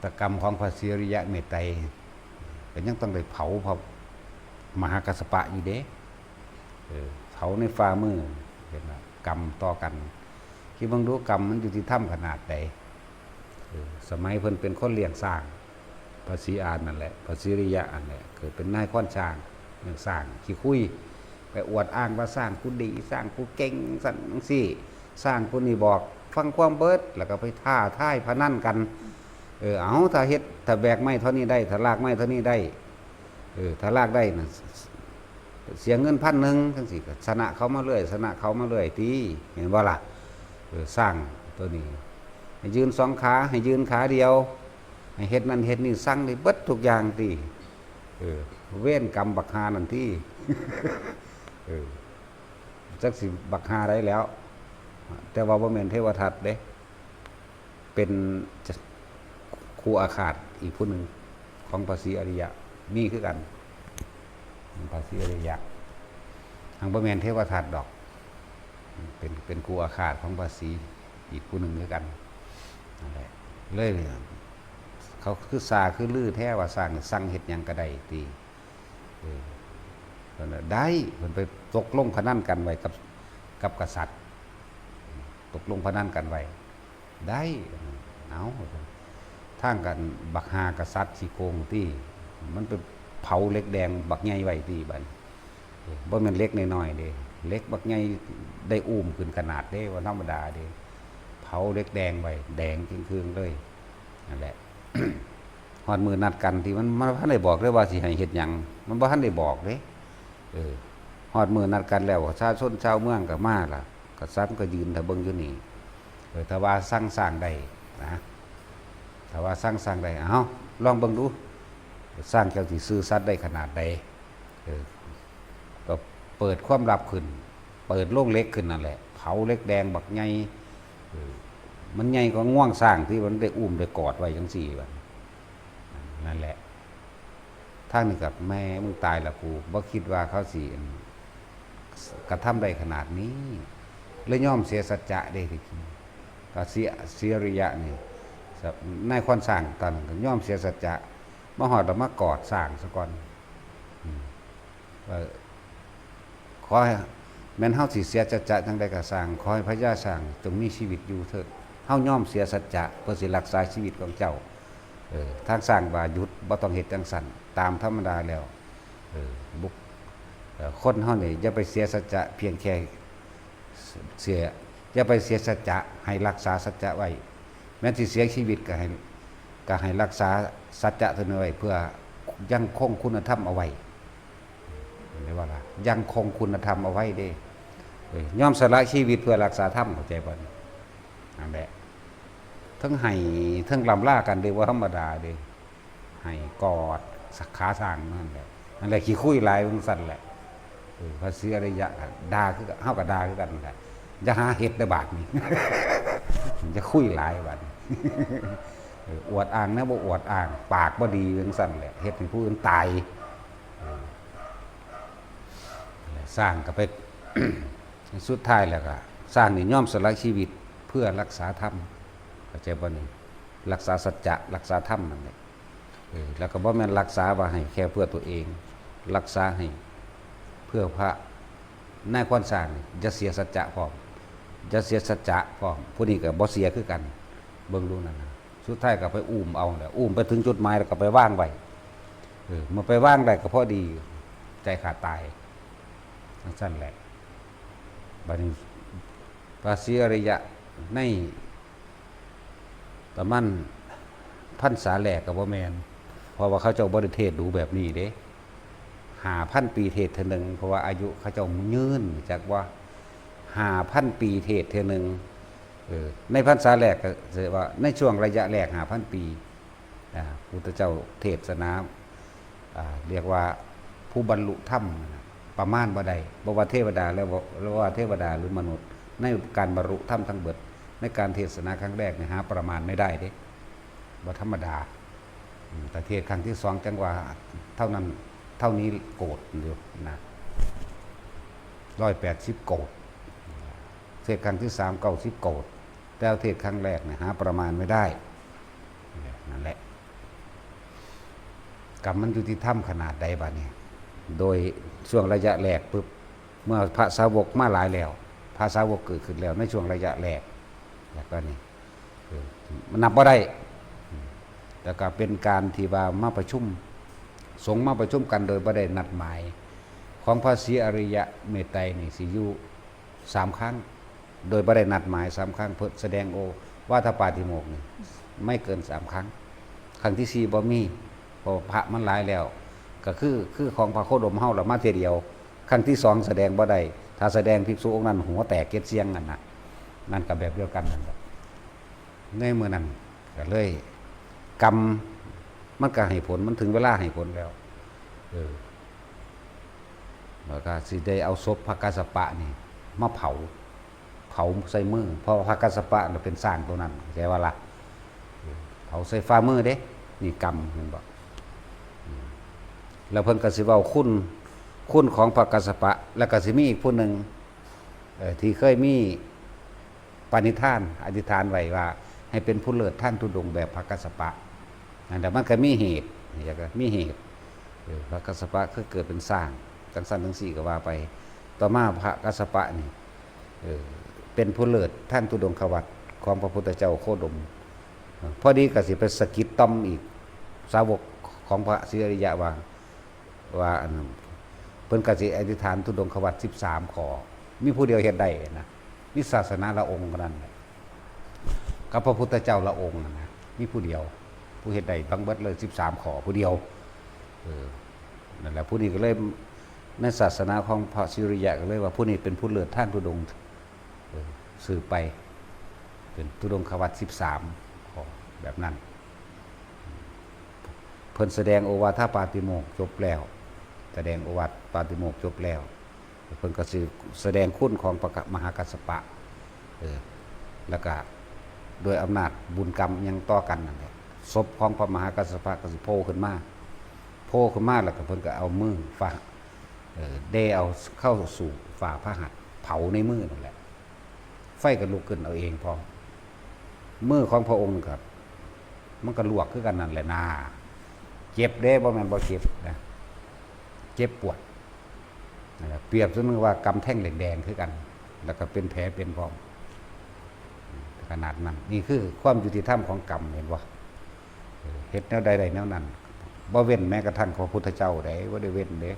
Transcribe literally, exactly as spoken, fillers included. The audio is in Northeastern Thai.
แต่กรรมของพระศรีอริยะเมตไตรก็ยังต้องได้เผาพระมหากัสสปะอยู่เด้ เออ เผาในฝ่ามือ เห็นไหม กรรมต่อกัน คิดเบิ่งดู กรรมมันยุติธรรมขนาดใด เออ สมัยเพิ่นเป็นคนเลี้ยงช้าง พระศรีอานนั่นแหละ พระศรีอริยะนั่นแหละ เกิดเป็นนายขวัญช้าง เลี้ยงช้างขี้คุย ไปอวดอ้างว่าช้างกูดี ช้างกูเก่ง ซั่นจั่งซี้ ช้างกูนี่บอกฟังความเบิด แล้วก็ไปท้าทายพนันกัน เออ เอา ถ้าเฮ็ด ถ้าแบกไม้เท่านี้ได้ ถ้าลากไม้เท่านี้ได้ เออ ถ้าลากได้น่ะ เสียเงินพันหนึ่งจั่งซี้ ก็ชนะเขามาเรื่อย ชนะเขามาเรื่อยติ เห็นบ่ล่ะ เออ ช้างตัวนี้ ให้ยืนสองขา ให้ยืนขาเดียว ให้เฮ็ดนั่นเฮ็ดนี่ สั่งได้เบิดทุกอย่างติ เออ เวรกรรมบักห่านั่นติ เออ จักสิบักห่าใดแล้ว แต่ว่าบ่แม่นเทวทัตเด้ เป็นครูอาฆาตอีกผู้หนึ่งของพระศรีอริยะ มีคือกัน พระศรีอริยะ หังบ่แม่นเทวทัตดอก เป็น เป็นครูอาฆาตของพระศรีอีกผู้หนึ่งคือกัน นั่นแหละ เลย เขาคือซาคือลือแท้ว่าช้างสั่งเฮ็ดหยังก็ได้ติ เออ เพิ่นว่าได้ เพิ่นไปตกลงพนันกันไว้กับ กับกษัตริย์ ตกลงพนันกันไว้ ได้ เอา ทางกันบักห่ากษัตริย์ขี้โกงติ มันไปเผาเหล็กแดงบักใหญ่ไว้ติบัดนี้ เออ บ่แม่นเหล็กน้อยๆเด้ เหล็กบักใหญ่ ได้อุ้มขึ้นขนาดเด้ บ่ธรรมดาเด้ เผาเหล็กแดงไว้ แดงจึ่งคืองเลย นั่นแหละ ฮอดมื้อนัดกันที่มัน มันบ่ทันได้บอกเลยว่าสิให้เฮ็ดหยัง มันบ่ทันได้บอกเด้ เออ ฮอดมื้อนัดกันแล้ว ประชาชนชาวเมืองก็มาล่ะ กษัตริย์ก็ยืนถ่าเบิ่งอยู่นี่ เออ ถ้าว่าสั่งช้างได้นะ ถ้าว่าสั่งช้างได้ เอ้า ลองเบิ่งดู ช้างเจ้าสิซื่อสัตย์ได้ขนาดใด เออ ก็เปิดความลับขึ้น เปิดโลงเหล็กขึ้นนั่นแหละ เผาเหล็กแดงบักใหญ่ เออ มันใหญ่กว่างวงช้างที่มันได้อุ้มได้กอดไว้จั่งซี้บัด นั่นแหละ ทางนี้ก็ แม่มึงตายละกู บ่คิดว่าเขาสิ กระทำได้ขนาดนี้ เลยยอมเสียสัจจะเด้ ที่จริง ก็เสีย เสียอริยะนี่ นายขวัญช้างตอนนั้นก็ยอมเสียสัจจะ มาฮอดแล้วมากอดช้างซะก่อน อืม ว่า ขอให้ แม้นเฮาสิเสียสัจจะจั่งใดก็ซ่าง ขอให้พญาช้างจงมีชีวิตอยู่เถิด เฮายอมเสียสัจจะเพื่อสิรักษาชีวิตของเจ้า เออ ทางช้างว่าหยุด บ่ต้องเฮ็ดจั่งซั้น ตามธรรมดาแล้ว เออ บุค เอ่อ คนเฮานี่อย่าไปเสียสัจจะเพียงแค่เสีย อย่าไปเสียสัจจะ ให้รักษาสัจจะไว้ แม้นสิเสียชีวิตก็ให้ ก็ให้รักษาสัจจะตัวนั้นไว้ เพื่อยังคงคุณธรรมเอาไว้ เห็นบ่ล่ะ ยังคงคุณธรรมเอาไว้เด้ เอ้ย ยอมสละชีวิตเพื่อรักษาธรรม เข้าใจบ่นี่ นั่นแหละ ทั้งไห้ ทั้งร่ำลากันเด้ บ่ธรรมดาเด้ ไห้กอดขาช้างนั่นแหละ นั่นแหละ ขี้คุยหลายจั่งซั้นแหละ เออ พระศรีอริยะก็ด่าคือกัน เฮาก็ด่าคือกันนั่นแหละ อย่าหาเฮ็ดเด้อบาดนี้ อย่าคุยหลายบาดนี้ เออ อวดอ้างแนวบ่อวดอ้าง ปากบ่ดีจั่งซั้นแหละ เฮ็ดให้ผู้อื่นตาย เออ ช้างก็ไป สุดท้ายแล้วก็ ช้างนี่ยอมสละชีวิตเพื่อรักษาธรรม เข้าใจบ่นี่ รักษาสัจจะ รักษาธรรมนั่นแหละ เออ แล้วก็บ่แม่นรักษาว่าให้แค่เพื่อตัวเอง รักษาให้เพื่อพระ นายขวัญช้างนี่อย่าเสียสัจจะพร้อม อย่าเสียสัจจะพร้อม ผู้นี้ก็บ่เสียคือกัน เบิ่งดูนั่นน่ะ สุดท้ายก็ไปอุ้มเอาแหละ อุ้มไปถึงจุดหมายแล้วก็ไปวางไว้ เออ เมื่อไปวางได้ก็พอดี ใจขาดตาย จั่งซั้นแหละ บัดนี้พระศรีอริยะในประมาณพรรษาแรกก็บ่แม่น เพราะว่าเขาเจ้าบ่ได้เทศน์ดูแบบนี้เด้ ห้าพันปีเทศน์เทื่อหนึ่ง เพราะว่าอายุเขาเจ้ายืน จักว่า ห้าพันปีเทศน์เทื่อหนึ่ง เออ ในพรรษาแรกก็ถือว่าในช่วงระยะแรก ห้าพันปี อ่า พุทธเจ้าเทศนา อ่า เรียกว่าผู้บรรลุธรรมนะ ประมาณบ่ได้ บ่ว่าเทวดา แล้วบ่ บ่ว่าเทวดาหรือมนุษย์ ในการบรรลุธรรมทั้งเบิด ในการเทศนาครั้งแรกเนี่ย หาประมาณไม่ได้เด้ บ่ธรรมดา อืม แต่เทศน์ครั้งที่สองจั่งว่าเท่านั้น เท่านี้โกฏอยู่นะ ร้อยแปดสิบโกฏ เทศน์ครั้งที่สาม เก้าสิบโกฏ แต่เทศน์ครั้งแรกเนี่ย หาประมาณไม่ได้ นั่นแหละ กรรมมันยุติธรรมขนาดใดบาดนี้ โดยช่วงระยะแรกปุ๊บ เมื่อพระสาวกมาหลายแล้ว พระสาวกเกิดขึ้นแล้วในช่วงระยะแรก แล้วก็นี่ เออ มันนับบ่ได้ แล้วก็เป็นการที่ว่ามาประชุม สงฆ์มาประชุมกันโดยบ่ได้นัดหมาย ของพระศรีอริยะเมตไตรนี่สิอยู่สามครั้ง โดยบ่ได้นัดหมายสามครั้ง เพิ่นแสดงโอวาทปาติโมกข์นี่ไม่เกินสามครั้ง ครั้งที่สี่บ่มี เพราะพระมันหลายแล้ว ก็คือ คือของพระโคดมเฮาละมาเทื่อเดียว ครั้งที่สองแสดงบ่ได้ ถ้าแสดงภิกษุองค์นั้นหัวแตกเกล็ดเสี้ยงนั่นน่ะ นั่นก็แบบเดียวกันนั่นแหละ ในมื้อนั้นก็เลย กรรมมันก็ให้ผล มันถึงเวลาให้ผลแล้ว เออ แล้วก็สิได้เอาศพพระกัสสปะนี่มาเผา เผาใส่มือ เพราะว่าพระกัสสปะน่ะเป็นช้างตัวนั้น เข้าใจบ่ล่ะ เออ เผาใส่ฝ่ามือเด้ นี่กรรม เห็นบ่ อืม แล้วเพิ่นก็สิเว้าคุณ คุณของพระกัสสปะ แล้วก็สิมีอีกผู้หนึ่ง เอ่อ ที่เคยมีปณิธาน อธิษฐานไว้ว่าให้เป็นผู้เลิศทางธุดงค์แบบพระกัสสปะ นั่นแหละ มันก็มีเหตุ อยากจะมีเหตุ เออ พระกัสสปะคือเกิดเป็นช้าง จังซั่นจังซี่ก็ว่าไป ต่อมาพระกัสสปะนี่ เออ เป็นผู้เลิศทางธุดงควัตรของพระพุทธเจ้าโคดม เออ พอดีก็สิไปสะกิดต่อมอีก สาวกของพระศรีอริยะว่า ว่าอันนั้น เพิ่นก็สิอธิษฐานธุดงควัตรสิบสามข้อ มีผู้เดียวเฮ็ดได้นะ มีศาสดาละองค์เท่านั้นแหละ กับพระพุทธเจ้าละองค์นั่นนะ มีผู้เดียว ผู้เฮ็ดได้ทั้งเบิดเลยสิบสามข้อ ผู้เดียว เออ นั่นแหละ ผู้นี้ก็เลย ในศาสนาของพระศรีอริยะก็เลยว่าผู้นี้เป็นผู้เลิศทางธุดงค์ เออ สืบไป เป็นธุดงควัตรสิบสามข้อ แบบนั้น เพิ่นแสดงโอวาทปาติโมกข์จบแล้ว แสดงโอวาทปาติโมกข์จบแล้ว เพิ่นก็สิแสดงคุณของพระมหากัสสปะ เออ แล้วก็โดยอำนาจบุญกรรมยังต่อกันนั่นแหละ ศพของพระมหากัสสปะก็สิโผล่ขึ้นมา โผล่ขึ้นมาแล้วก็เพิ่นก็เอามือฝ่า เออ แด่เอาเข้าสู่ฝ่าพระหัตถ์ เผาในมือนั่นแหละ ไฟก็ลุกขึ้นเอาเองพร้อม มือของพระองค์ก็ มันก็ลวกคือกันนั่นแหละนา เจ็บเด้ บ่แม่นบ่เจ็บนะ เจ็บปวด นะครับ เปรียบเสมือนว่ากำแท่งเหล็กแดงคือกัน แล้วก็เป็นแผลเป็นพร้อม ขนาดนั้น นี่คือความยุติธรรมของกรรม เห็นบ่ เออ เฮ็ดแนวใดได้แนวนั้น บ่เว้นแม้กระทั่งพระพุทธเจ้าใด บ่ได้เว้นเด้